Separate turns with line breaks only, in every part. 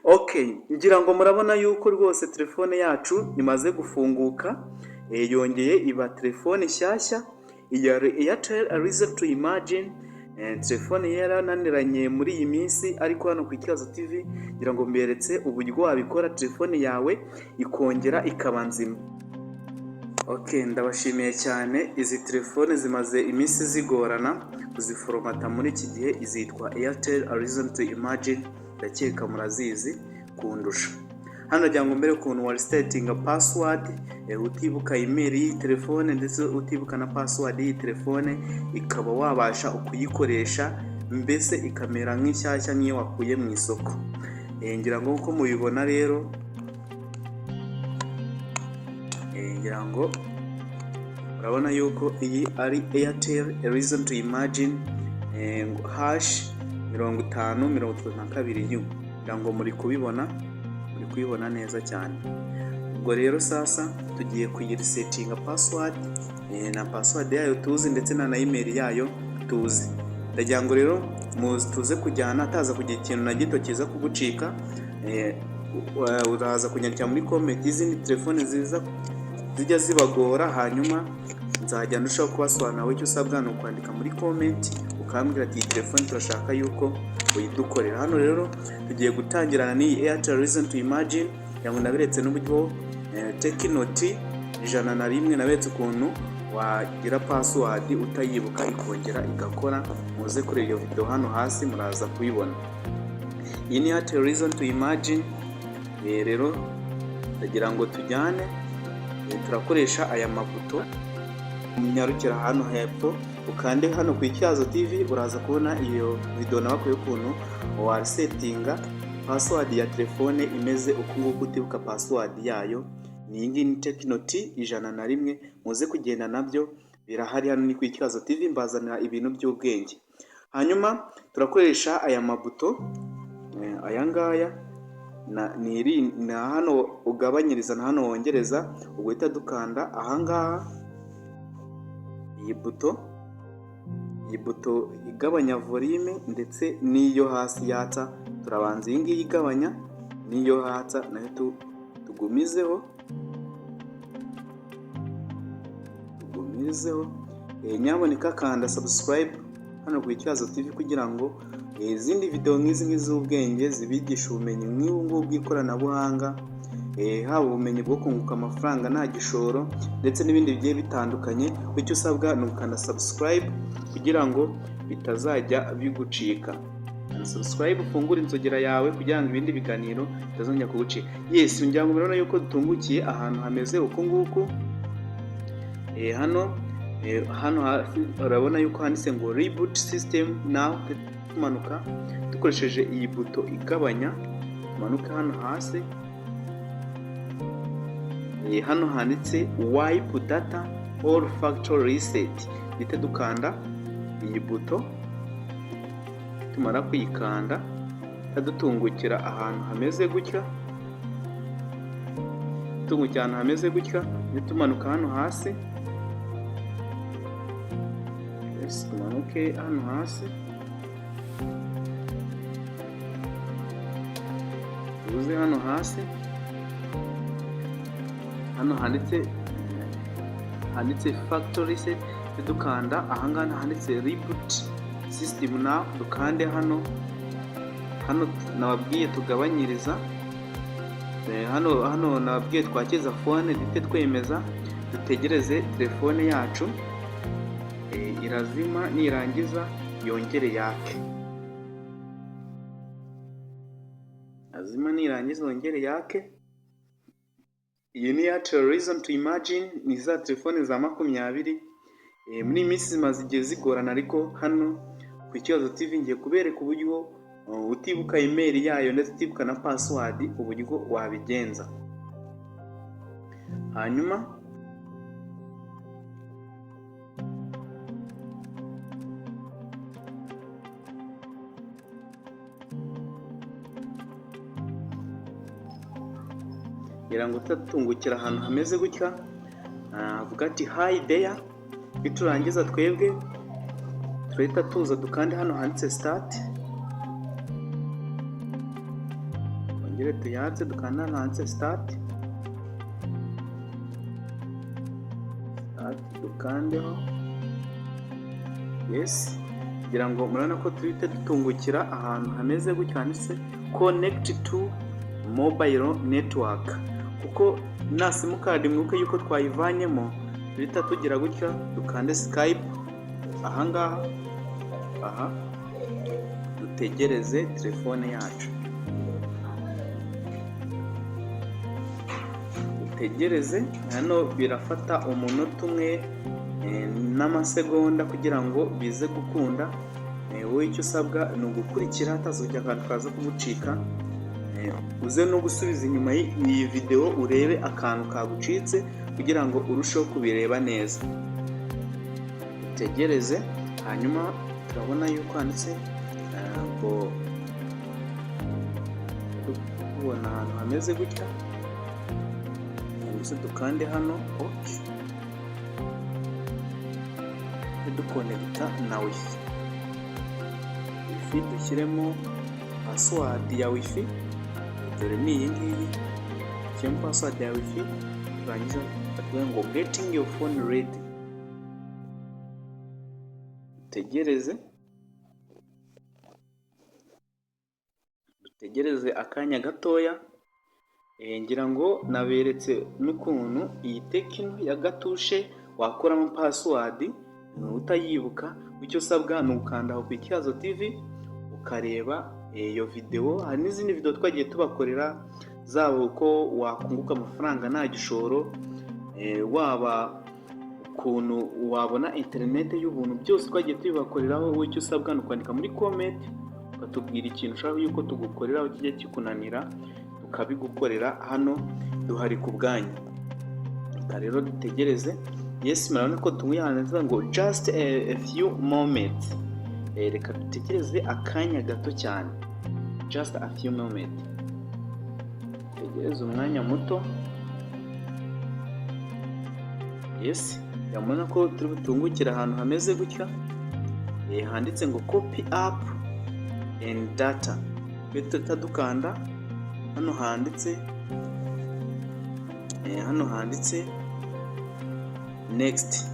Okay, ngira ngo murabona yuko rwose telefone yacu imaze gufunguka, yongeye iba telefone nshyashya. Iya Airtel Reason to Imagine, telefone yarananiranye muri iyi minsi, ariko hano ku Ikibazo TV ngira ngo mberetse uburyo wabikora telefone yawe ikongera ikaba nzima. Okay, ndabashimiye cyane. Izi telefone zimaze iminsi zigorana kuziforomata muri iki gihe, izitwa Airtel Reason to Imagine, ndakeka murazizi kundusha. Hano nagira ngo mbere ukuntu waresetinga password, utibuka email y'iyi telefone ndetse utibuka na password y'iyi telefone, ikaba wabasha kuyikoresha, mbese ikamera nk'inshyashya, nk'iyo wakuye mu isoko. Ngira ngo uko mubibona rero, ngira ngo urabona yuko iyi ari Airtel Reason to Imagine #5032 U. Ngira ngo muri kubibona, muri kubibona neza cyane. Ubwo rero sasa tugiye kuyiresetinga password, na password yayo tuzi ndetse na email yayo tuzi. Ndagira ngo rero muzi tuze kujyana, ataza kugira ikintu na gito kiza kugucika. Uraza kunyandikira muri comment izindi telefone ziza zijya zibagora, hanyuma nzajya ndushaho kubasobanurira. Icyo usabwa ni ukwandika muri comment ukambwira ati: "Iyi telefone turashaka yuko uyidukorera." Hano rero tugiye gutangirana n'iyi Airtel Reason to Imagine. Kugira ngo naberetse n'uburyo Tecno T 101, naberetse ukuntu wagira password utayibuka ikongera igakora. Muze kuri iyo video hano hasi muraza kuyibona. Iyi ni Airtel Reason to Imagine. Rero ndagira ngo tujyane, turakoresha aya mabuto. Nyarukira hano hepfo ukande hano ku Ityazo TV, uraza kubona iyo video nabakuye ukuntu waresetinga password ya telefone imeze uku nguku, utibuka password yayo. Ni iyi ngiyi, ni Tecno T 101. Muze kugenda nabyo birahari. Hano ni ku Ityazo TV, mbazanira ibintu by'ubwenge. Hanyuma turakoresha aya mabuto, aya ngaya ni iri ni hano ugabanyiriza na hano wongereza. Ubwo uhita dukanda ahangaha iyi buto igabanya volume ndetse n'iyo hasi yatsa. Turabanza iyi ngiyi igabanya n'iyo hatsa nayo tugumizeho. Nyamuneka kanda subscribe hano ku Ityazo TV kugira ngo izindi video nk'izi ngizi z'ubwenge zibigisha ubumenyi nk'ubu ngubu bw'ikoranabuhanga, haba ubumenyi bwo kunguka amafaranga nta gishoro ndetse n'ibindi bigiye bitandukanye. Icyo usabwa ni ukanda subscribe kugira ngo bitazajya bigucika. Kanda subscribe, ufungure inzogera yawe kugira ngo ibindi biganiro bitazongera kugucika. Yes, ngira ngo murabona yuko dutungukiye ahantu hameze uku nguku. Hano hasi urabona yuko handitse ngo "Reboot system now". Tumanuka dukoresheje iyi buto igabanya, tumanuke hano hasi, hano handitse "Wipe data or factory reset". Duhite dukanda iyi buto. Tumara kuyikanda dutungukira ahantu hameze gutya. Tungukira ahantu hameze gutya, tumanuka hano hasi. Yes, tumanuke hano hasi, tuze hano hasi, hano handitse "Factory reset". Dukanda ahangaha handitse "Reboot system now". Dukande hano nababwiye tugabanyiriza, hano nababwiye twakiza phone. Duhite twemeza, dutegereze telefone yacu irazima, nirangiza yongere yake. Azima, nirangiza yongere yake. Iyi ni Airtel Reason to Imagine, ni za telefone za 20. Muri iyi minsi zimaze igihe zigorana, ariko hano ku Ikibazo TV ngiye kubereka uburyo utibuka email yayo ndetse utibuka na password, uburyo wabigenza. Hanyuma ngira ngo utatungukira ahantu hameze gutya, avuga ati "Hi there". Niturangiza twebwe turahita tuza dukande hano handitse "Start". Ongere Twongere tuyatse, dukanda hano handitse start, start dukandeho. Yes, kugira ngo murabona ko tuhite dutungukira ahantu hameze gutya handitse "Connect to mobile network", kuko na simukadi mwibuke yuko twayivanyemo. Duhita tugira gutya dukande skip ahangaha, aha dutegereze telefone yacu, dutegereze. Hano birafata umunota umwe n'amasegonda kugira ngo bize gukunda. Wowe icyo usabwa ni ugukurikira, hataza akantu kaza kugucika. Uze no gusubiza inyuma iyi videwo urebe akantu kagucitse kugira ngo urusheho kubireba neza. Utegereze, hanyuma turabona yuko handitse ngo tubona ahantu hameze gutya ndetse dukande hano OK, dukonegita na WiFi. WiFi dushyiremo password ya WiFi, dore ni iyi ngiyi. Dushyiremo password ya WiFi, turangiza batubwira ngo "Getting your phone ready". Dutegereze, dutegereze akanya gatoya. Ngira ngo naberetse n'ukuntu iyi Tecno ya gatushe wakuramo password utayibuka. Icyo usabwa ni ugukanda aho ku Ikibazo TV ukareba iyo videwo. Hari n'izindi videwo twagiye tubakorera, zaba uko wakunguka amafaranga nta gishoro, waba ukuntu wabona interineti y'ubuntu, byose twagiye tubibakoreraho. Wowe icyo usabwa ni ukwandika muri comment ukatubwira ikintu ushaka yuko tugukoreraho kijya kikunanira, tukabigukorera. Hano duhari ku bwanyu. Reka rero dutegereze. Yes, murabona ko tumuye ahantu ngo "Just a few moments". Reka dutegereze akanya gato cyane, just a few moments, dutegereze umwanya muto. Yes, urabona ko turi butungukire ahantu hameze gutya handitse ngo "Copy app and data". Tuhita dukanda hano handitse "Next",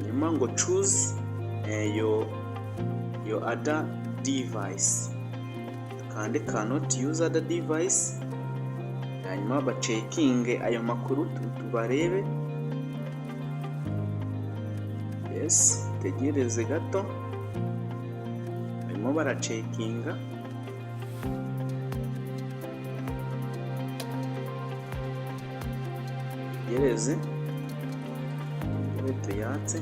nyuma ngo "Choose your other device", tukande "Cannot use other device", hanyuma bacekinge ayo makuru tubarebe. Yes, tegereze gato, barimo baracekinga. Tegereze tuyatse.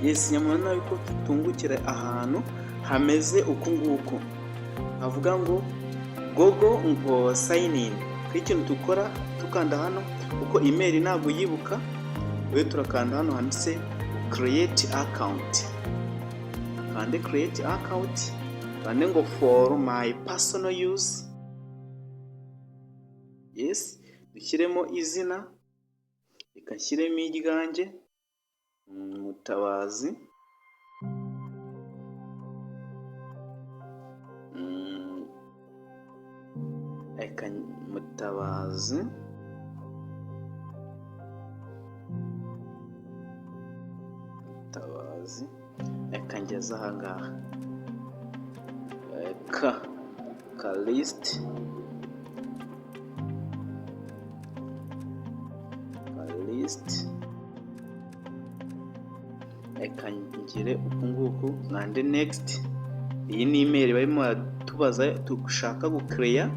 Yes, nyamara yuko tutungukira ahantu hameze uku nguku havuga ngo "Google", ngo "Sign in". Ikintu dukora, tukanda hano kuko email ntabwo yibuka we, turakanda hano handitse "Create account". Kande "Create account", kande ngo "For my personal use". Yes, dushyiremo izina, reka nshyiremo iryanjye, Mutabazi. Reka Mutabazi, Mutabazi, reka ngeze aha ngaha ka Kalisiti, Kalisiti. Reka ngire uku nguku, nkande "Next". Iyi ni email barimo baratubaza dushaka gukereya.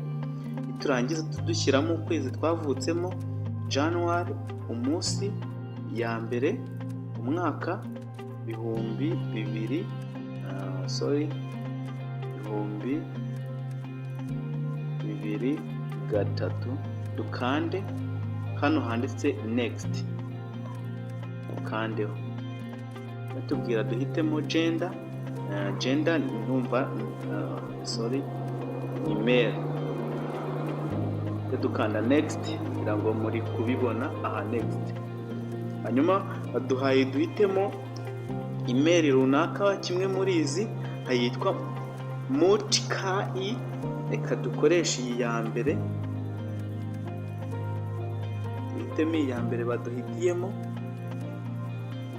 Niturangiza tudushyiramo ukwezi twavutsemo, January, umunsi ya mbere, umwaka 2000, sorry, 2003. Dukande hano handitse "Next", ukandeho. Batubwira duhitemo gender. Gender numva, sorry, ni male. Dukanda "Next", kugira ngo muri kubibona aha, "Next". Hanyuma baduhaye duhitemo email runaka, kimwe muri izi, hayitwa Multi key. Reka dukoreshe iyi ya mbere, duhitemo iyi ya mbere baduhitiyemo,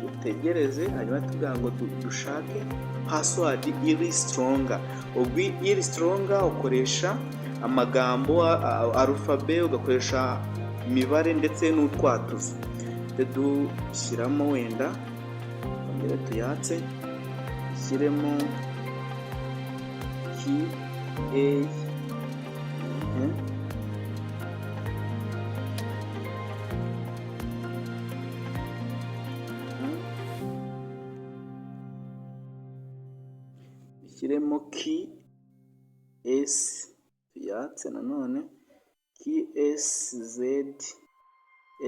dutegereze. Hanyuma tuvuga ngo dushake password iri stronger. Ubwo iri stronger ukoresha amagambo, alphabet, ugakoresha imibare ndetse n'utwatuzo. Dushyiramo wenda, twongere tuyatse, dushyiremo K A dushyiremo K S, tuyatse nanone, K S Z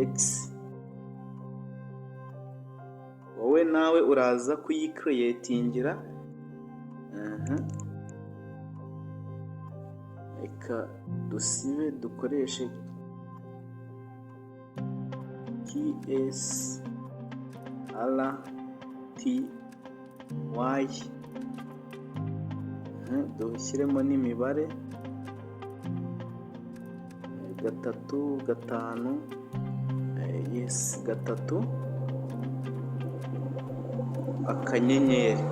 X. Wowe nawe uraza kuyicreatingira. Reka dusibe, dukoreshe K S R T Y, dushyiremo n'imibare 3, 5, yes, 3, akanyenyeri.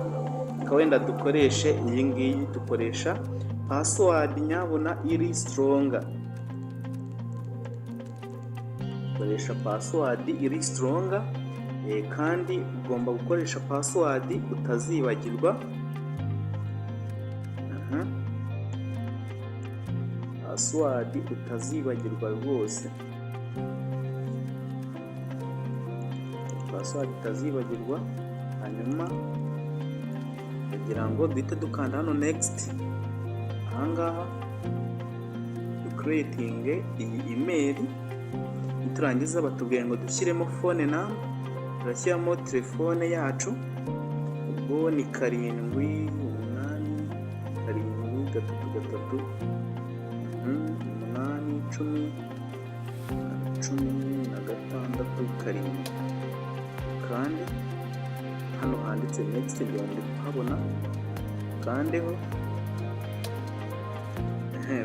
Reka wenda dukoreshe iyi ngiyi. Dukoresha password nyabuna iri stronger, koresha password iri stronger, kandi ugomba gukoresha password utazibagirwa. Password utazibagirwa rwose, password utazibagirwa. Hanyuma kugira ngo duhite dukanda hano next, ahangaha ducreatinge iyi email. Niturangiza batubwiye ngo dushyiremo phone number, turashyiramo telefone yacu. Ubwo ni 7, 8, 7, 3, 3, 8, 10, 16, 7. Kandi hano handitse next, ngira ngo ndi kuhabona, kandeho.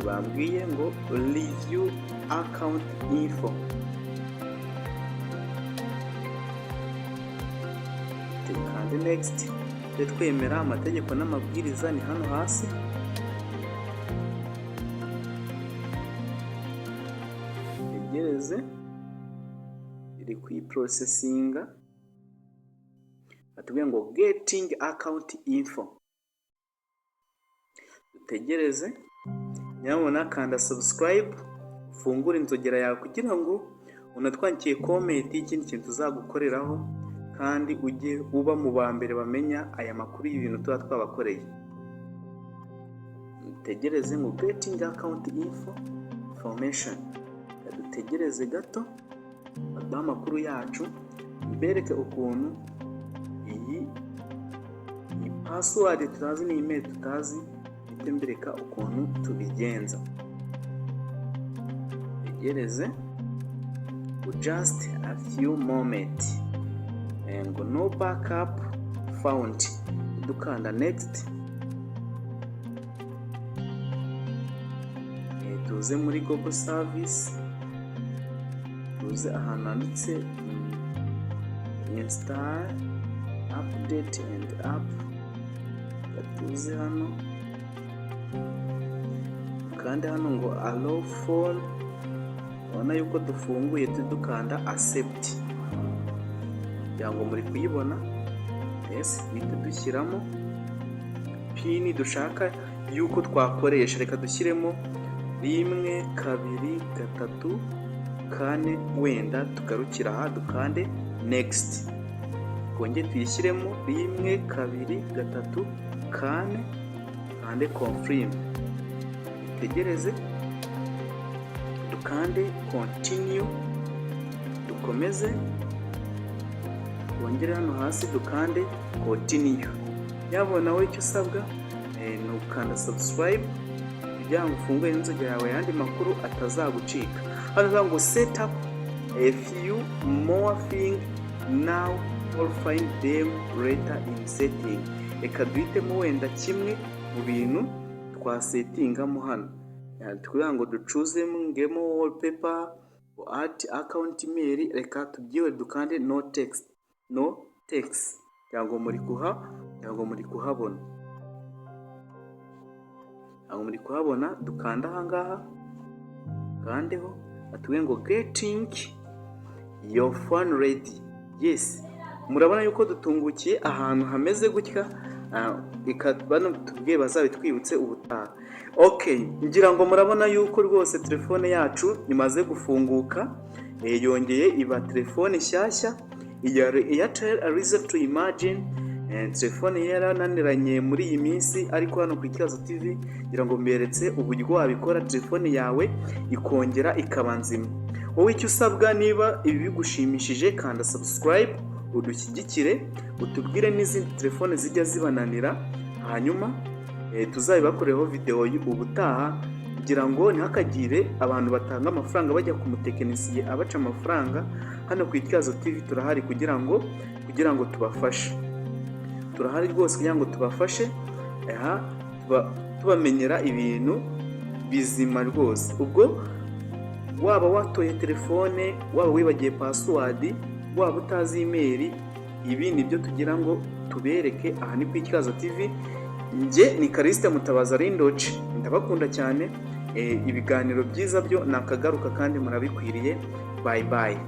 Bambwiye ngo review account info, kandi next, tujye twemera amategeko n'amabwiriza, ni hano hasi. Tegereze, iri kuyiprocessinga. Batubwiye ngo getting account info, dutegereze. Nyabuna kanda subscribe, ufungure inzogera yawe kugira ngo unatwandikiye comment y'ikindi kintu tuzagukoreraho, kandi ujye uba mu ba mbere bamenya aya makuru y'ibintu tuba twabakoreye. Dutegereze ngo getting account info information, dutegereze gato baduhe amakuru yacu, mbereke ukuntu iyi password tutazi n'iyi email tutazi, mpite mbereka ukuntu tubigenza. Tegereze just a few moment, ngo no backup found. Dukanda next, tuze muri Google service, tuze ahantu handitse install update and app. Tuze hano kandi hano ngo allow phone, urabona yuko dufunguye, dukanda accept kugira ngo muri kuyibona. Yes, duhite dushyiramo PIN dushaka yuko twakoresha. Reka dushyiremo 1, 2, 3, 4, wenda tugarukira aha, dukande next. Twongere tuyishyiremo 1, 2, 3, 4, kande confirm, dutegereze, dukande continue, dukomeze, twongere hano hasi dukande continue. Yabona wowe icyo usabwa ni ugukanda subscribe kugira ngo ufungure n'inzogera yawe, ayandi makuru atazagucika. Hano ngo set up a few more thing now or find them later in setting. Reka duhitemo wenda kimwe. mu bintu twasettingamo hano kugira ngo duchoosingemo wallpaper, add account email. Reka tubyiwe, dukande no thanks, no thanks. Kugira ngo muri kuhabona, ntabwo muri kuhabona. Dukanda ahangaha, kandeho, atubwiye ngo "Getting your phone ready". Yes, murabona yuko dutungukiye ahantu hameze gutya. Reka bano tubwiye bazabitwibutse ubutaha. Okay, ngira ngo murabona yuko rwose telefone yacu imaze gufunguka, yongeye iba telefone nshyashya ya Airtel Reason to Imagine. Telefone yarananiranye muri iyi minsi, ariko hano ku Ikibazo TV ngira ngo mberetse uburyo wabikora, telefone yawe ikongera ikaba nzima. Wowe icyo usabwa, niba ibi bigushimishije, kanda subscribe, udushyigikire, utubwire n'izindi telefone zijya zibananira, hanyuma tuzabibakoreho videwo ubutaha, kugira ngo ntihakagire abantu batanga amafaranga bajya ku mutekinisiye abaca amafaranga. Hano ku Ityazo TV turahari kugira ngo tubafashe. Turahari rwose kugira ngo tubafashe, aha tubamenyera ibintu bizima rwose. Ubwo waba watoye telefone, waba wibagiye password, waba utazi email, ibi ni byo tugira ngo tubereke. Aha ni ku Ityazo TV. Njye ni Karisite Mutabaza Rindoci, ndabakunda cyane. Ibiganiro byiza byo nakagaruka kandi murabikwiriye. Bye bye.